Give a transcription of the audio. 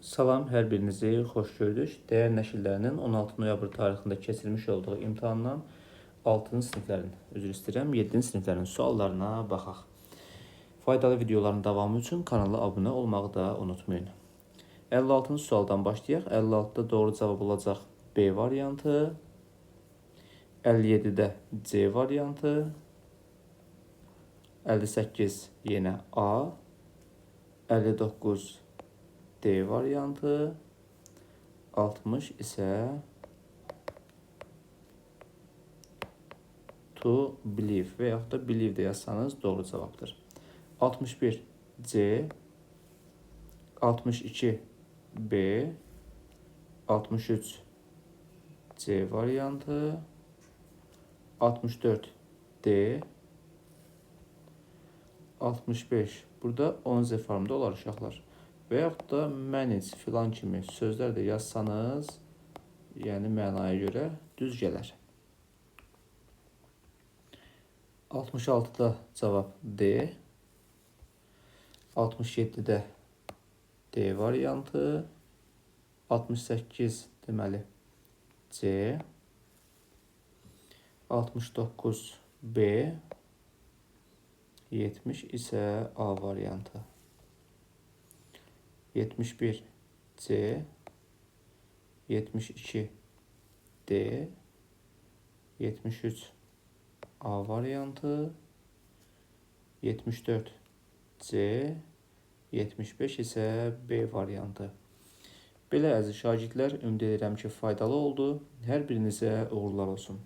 Salam, hər birinizi xoş gördük. Dəyər nəşrlərinin 16 noyabr tarixində keçirilmiş olduğu imtahandan 6-cı siniflərin, üzr istəyirəm, 7-ci siniflərin suallarına baxaq. Faydalı videoların davamı üçün kanala abunə olmağı da unutmayın. 56-cı sualdan başlayaq. 56-da doğru cavab olacaq B variantı, 57-də C variantı, 58 yenə A, 59 D variantı, 60 isə to believe və yaxud da believe də yazsanız doğru cavabdır. 61 C, 62 B, 63 C variantı, 64 D, 65. Burada 10 Z formda olar uşaqlar. Və yaxud da manage filan kimi sözlər də yazsanız, yəni mənaya görə düz gələr. 66-da cavab D. 67-də D variantı. 68 deməli C. 69 B. 70 isə A variantı. 71 C, 72 D, 73 A variantı, 74 C, 75 isə B variantı. Belə əziz şagirdlər, ümid edirəm ki, faydalı oldu. Hər birinizə uğurlar olsun.